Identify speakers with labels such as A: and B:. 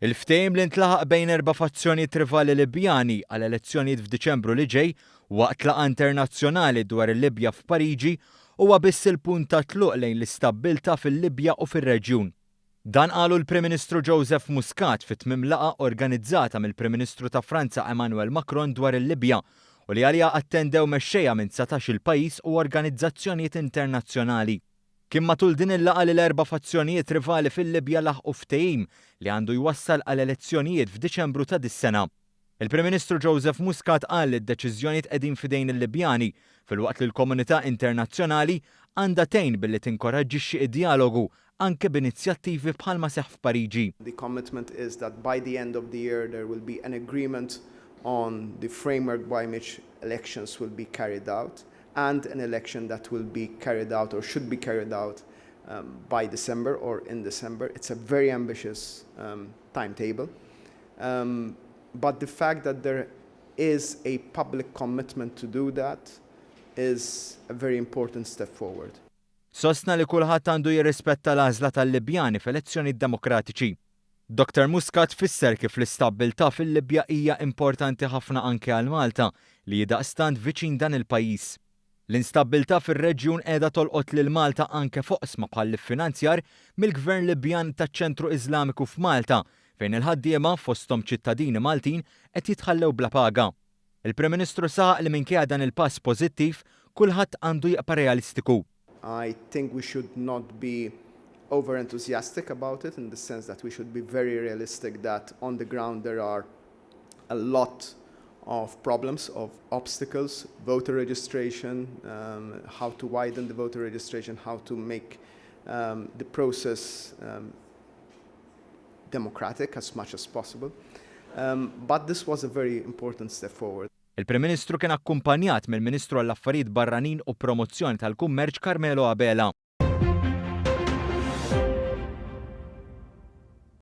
A: Il-ftehim li ntlaħaq bejn erba' fazzjonijiet rivali Libjani għal elezzjonijiet f'Diċembru li ġej waqt laqgħa internazzjonali dwar il-Libja f'Pariġi huwa biss il-punt ta' tluq lejn l-istabbiltà fil-Libja u fir-reġjun. Dan qalu l-Prim Ministru Joseph Muscat fi tmiem laqgħa organizzata mill-Prim Ministru ta' Franza Emmanuel Macron dwar il-Libja u li għaliha attendew mexxejja minn 19-il pajjiż u organizzazzjonijiet internazzjonali. Kien matul din il-laqgħa li l-erba' fazzjonijiet rivali fil-Libja laħqu ftehim li għandu jwassal għal elezzjonijiet f'Diċembru ta' dis-sena. Il-Prim Ministru Joseph Muscat qal li d-deċiżjonijiet qegħdin f'idejn il-Libjani filwaqt li l-komunità internazzjonali għandha tgħin billi tinkoraġġixxi d-djalogu anke b'inizjattivi bħalma seħħ f'Pariġi.
B: The commitment is that by the end of the year there will be an agreement on the framework by which elections will be carried out and an election that will be carried out or should be carried out by December or in December. It's a very ambitious timetable. But the fact that there is a public commitment to do that is a very important step forward.
A: Sostna li kulħadd għandu jirrispetta l-għażla tal-Libjani f'elezzjoni demokratiċi. Dr. Muscat fisser kif l-istabbiltà fil-Libja hija importanti ħafna anke għal Malta li daqstant viċin dan il-pajjiż. L-instabbiltà fir-reġjun qiegħda tolqot lil Malta anke f'oqsma bħall-iffinanzjar mill-Gvern Libjan taċ-Ċentru Iżlamiku f'Malta fejn il-ħaddiema fosthom ċittadini Maltin qed jitħallew bla paga. Il-Prim Ministru saħaq li minkejja dan il-pass pożittiv kulħadd għandu jibqa' realistiku.
B: I think we should not be over enthusiastic about it in the sense that we should be very realistic that on the ground there are a lot of problems, of obstacles, voter registration, how to widen the voter registration, how to make the process democratic as much as possible. But this was a very important step forward.
A: Il-Prim Ministru kien akkumpanjat mill-Ministru għall-Affarijiet Barranin u Promozzjoni tal-Kummerċ Carmelo Abela.